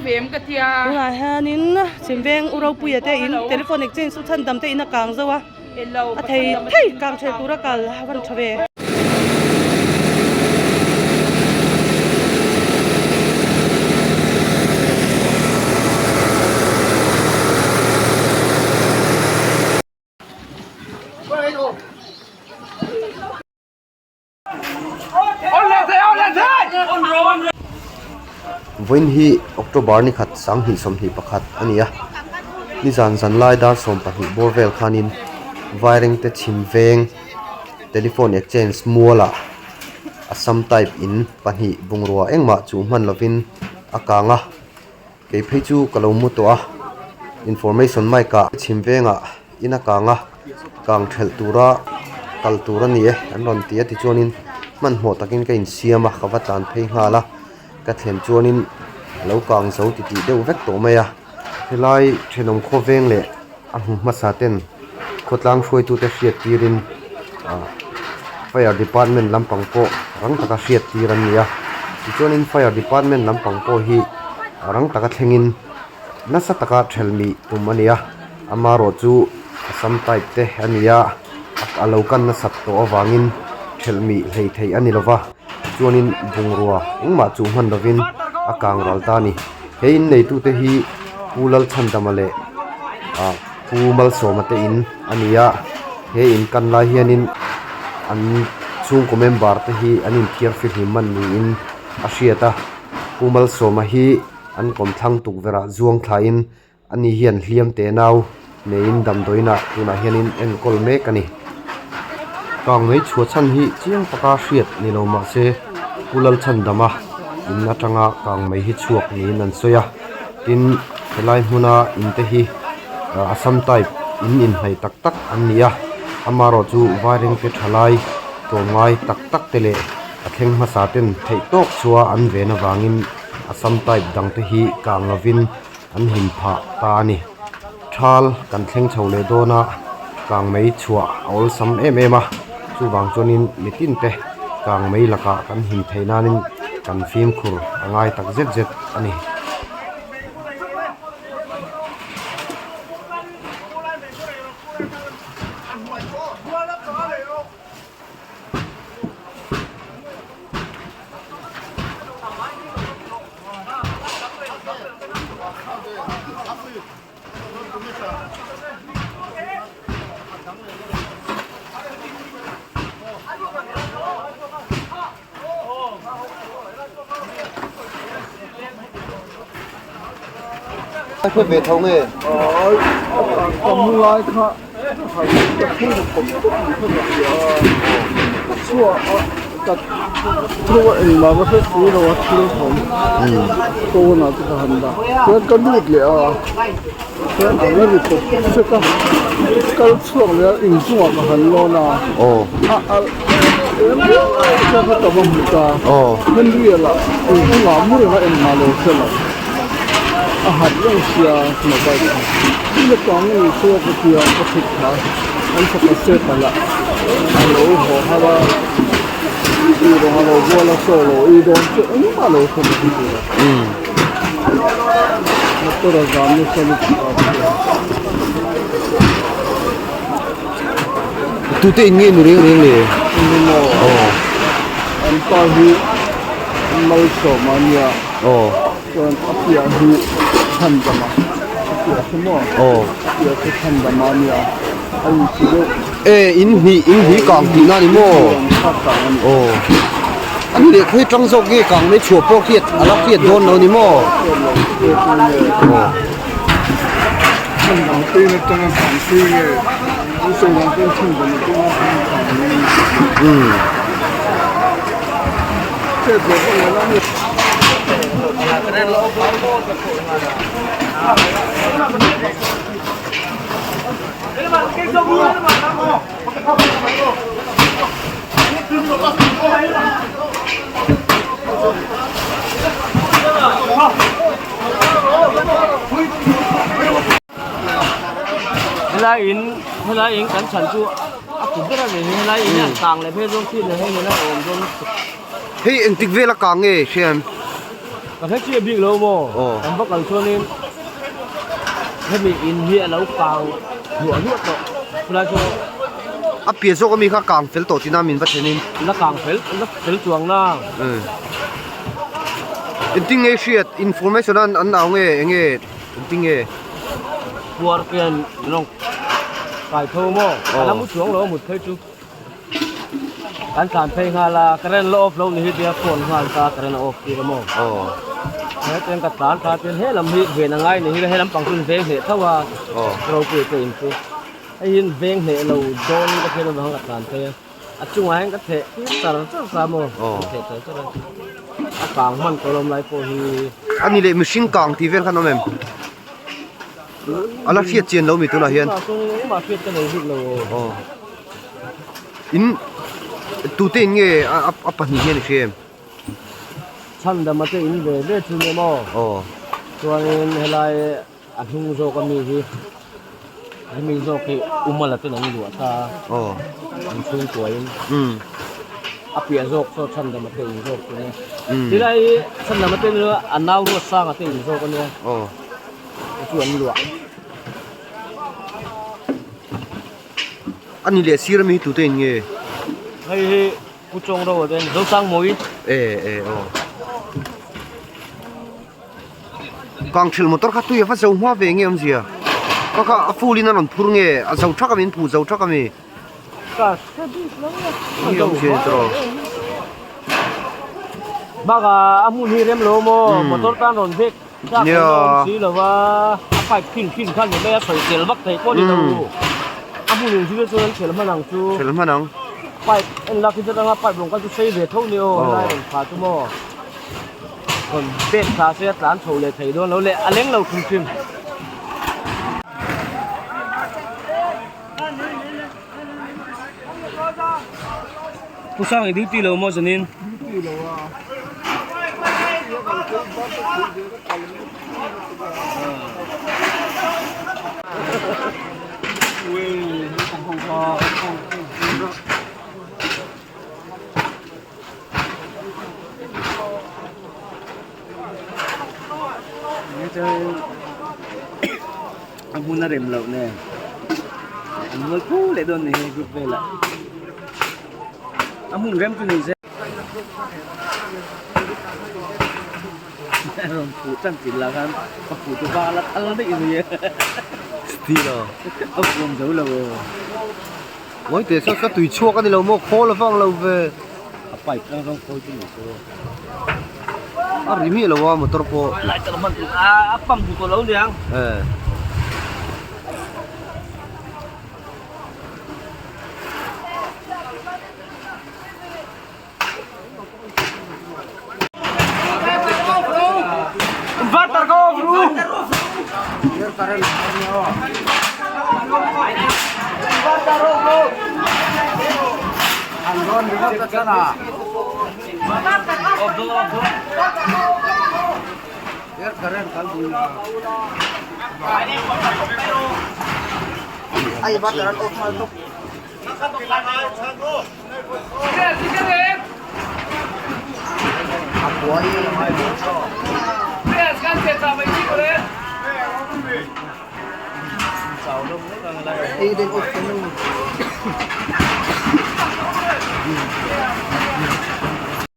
ve em ka tia. Tunah hianin Chhimveng U Ropuia te in telephone exchange chu chhan dam te in a kang zo a, a thei thei kang ṭhelh tura kal a van ṭha ve. Vawiin hi October ni khat 2021 a ni a, nizan zan lai dar 12 bawr vel khanin Vairengte chhim veng telephone exchange mualah Assam type in pahnih bungrua engmah chu hman lovin a kang a, kei phei chu ka lo mu tawh a, information mic ah chhim vengah in a kang a kang thelh tura kal tur a ni e an rawn ti a tichuanin hmanhmawh takin ka insiam a ka va tlan phei nghal a ka thlen chuanin a lo kang zo titih deuh vek tawh mai a helai thenawm khawveng leh a hmu hmasa ten khawtlang hruaitute hriat tirin ah fire department lampang pawh rang taka hriat tir an ni a tichuanin fire department lampang pawh hi rang taka thlengin nasa taka thelmih tum a ni a amarawh chu Assam type te a ni a a lo kan nasat tawh avangin thelmih hlei theih a ni lova chuanin bungrua engmah chu hman lovin a kang ral ta a ni he in neitute hi Pu Lalchhandama leh ah Pu Malsawma te in a ni a he in kan lai hianin an chhungkaw member te hi an inthiar fihlim man niin a hriat a Pu Malsawma hi. An kawmthlang tukverh ah zuang thlain ani hian hliam te nau neiin damdawiinah tunah hianin enkawl mek a ni. Kang mai chhuah chhan hi chiang taka hriat ni lo mahse Pu Lalchhandama in atanga kang mai hi chhuak niin an sawi a, tin helai hmuna in te hi Assam type in inhnaih tak tak an ni a, amaherawh chu Vairengte thalai tlawmngai tak tak te leh a thleng hmasa ten theih tawk chua an ven avangin Assam type dang te hi kang lovin an him phah ta a ni. Thal kan thleng chho leh dawn a, kang mei chhuah a awlsam em em a, chuvang chuanin mitin te kang mei lakah kan him theih nanin kan fimkhur a ngai tak zet zet a ni. Ve tho nge? Ka mu lai kha chhuah a ka thu a engmah ka hre si lo a thil thawm pawn ah te ka han dah chuan ka lut leh a chuan ang a ri pawp sek a kal chhuak leh a inchungah ka han lawn a a alh em em kha ka va hmu ta Henry-a lah inchungah mu reng a engmah lo hre lo. A hat reng sia mobile kha thil a kang a ni chu ka tia ka thut kha an fapa set a lah a lo haw har a tih rawng a lo bual a chaw lo ei dawn chu engmah a lo thawm a ti a motor a zam nasa lutuk a Tute in nge ni reng reng le? Ni maw? An pa hi malsawm a nia. Aw. Chuan a piah hi chhandama a piah chu maw? Aw. A piah chu chhandama a nia a inti deuh. E in hnih in hnih kang tihna a ni maw? In khat kang a ni. Aw. A ni leh khawi tang zawk nge kang mai chhuah pawh khi a la hriat dawn lo ni maw? Hriat lo hriat chu nge. Aw. Chhandam peng atanga kang si nge an sawi dan chuan chhandam atanga kang ni. Umm. Chet ve bawk lo a ni. Helai in helai in kan chhan chu a kut ber a ni hi helai in an kang leh phei zawng thin hei hmun a awm dawn lutuk. Hei engtik vel a kang nge hrian? Ka hre chiah bik lo maw? Kan va kal chuanin hemi in hi a lo kang hluah hluah tawh chulai chu. A piah zawk ami kha kang fel tawh tina min va thenin. La kang fel, la fel chuang na. Engtin nge i hriat? Information an an au nge enge engtin nge? Puar pian lawng kai tho maw? A la mu chuang lo a mut phei chu. Kan tlan phei nghal a, current la off lo ni hi tia phone nghal ta current a off tir a maw? Aw. He ten ka tlan thla chuan he lam hi ven a ngai ni hi he lam pang chu in veng hneh tho a. Aw. Ropui te in chu. Hei hi in veng hneh lo dawn ka hriat avang ka tlan phei a. A chungah hian ka theh tir char char ta maw? Aw. Ka theh char char a. A kang hman tawh lawm lai pawh hi. A ni leh mihring kang tih vel khan awm em? A la hriat chian lo mi tunah hian. Engmah hriat ka nei bik lo. Aw. In tute in nge a pahnih hian i hria em? Chhandama te in ve ve chu nia maw? Aw. Chuanin helai a hnung zawk ami hi hemi zawk hi Umala ten an luah ta a. Aw. An chhungkuain. Umm. A piah zawk saw Chhandama te in zawk chu nia. Tilai hi Chhandama te in a nau Ruatsanga te in zawk a nia. Aw. Chu an luah. A ni leh sir ami hi tute in nge? Hei hi Pu Chawng Ro a te Zosang Mawi. E e aw. Kangthil motor kha tui a va zo hma ve nge awmzia? Kha kha a full in a rawn phur nge? A zo thak ami an phu zo thak ami? Ka hre bik lo a. Nge awmzia ni tawh? Bakah a hmun hi rem lo maw? Motor tan rawn vek. Tlak in a awm si lo va, a pipe khin khin khan ni mai a sawi tel vak theih pawh ni lo. A hmun in zir chuan an chhel hman ang chu. Chhel hman ang. Pipe en lak hi atanga pipe rawn kal chu sei ve tho ni aw, helai rawn thla chu maw. Rawn bek thla se a tlan chho leh thei dawn lo leh a leng lo hrim hrim. Pu Sang i duty lo maw zanin? Duty lo a. A hmun a rem loh nen an mual phu leh dawn ni hi group velah a hmun rem chu ni se a rawn phuh chan chin lah khan a phuh chu va la thal daih mai a Steel a a puam zo lo aw Ngawi teh saw ka tui chhuak a ni lo maw khawl a vang lo ve a pipe tang zawng khawl chu ni se a ri miah lo a motor pawh lai tak hman tur a a pump duh tawh lo niang eh